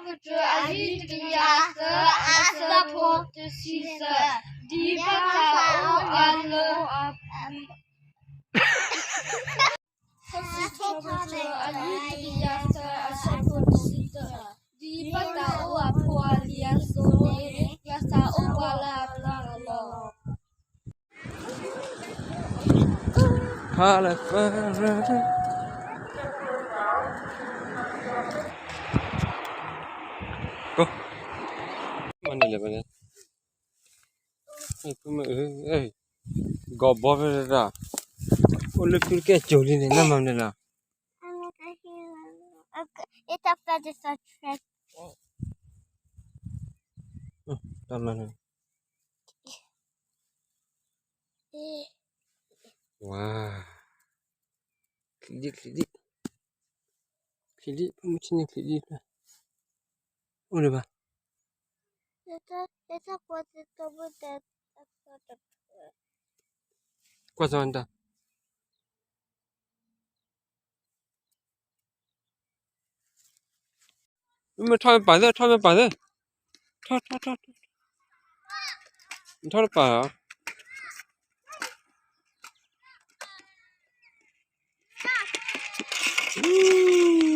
အဆၢဖိတဆံသၢ, ဒ်ဘၣ်တၢ်အိၣ်အါလၢ အဆၢဖိတဆံသၢ, အဆၢဖိတဆံသၢ, ဒ်ဘၣ်တၢ်အိၣ်အဖိအလံၤအသိးန့ၣ် ဘၣ်တၢ်အိၣ်အါလၢအဖီလာ်လီၤ. မၤန့ၣ်လၢၤဘၣ်န့ၣ်, ဂီၤဘီဖဲဒၣ်, အိၣ်လၢဖုတကဲကၠိၤလံန့ၣ် နမၤမနုၤလဲၣ်. တၢ်မၤန့ၣ်, ဝါ, ချံဒံၣ်, ချံဒံၣ်, ချံဒံၣ်, မုၢ်ဆ့ၣ်န့ၣ်ချံဒံၣ်ဖျၢၣ်, အိၣ်လၢၤဘၣ်. ကွၢ်စၢၤတၢ် မ့ၢ်ထီၣ်မ့ၢ်ပာ်သ့ၣ်, ထီၣ်မ့ၢ်ပာ်သ့ၣ်, ထီၣ်, ထီၣ်, ထီၣ်, ထီၣ်တပာ်လီၤ.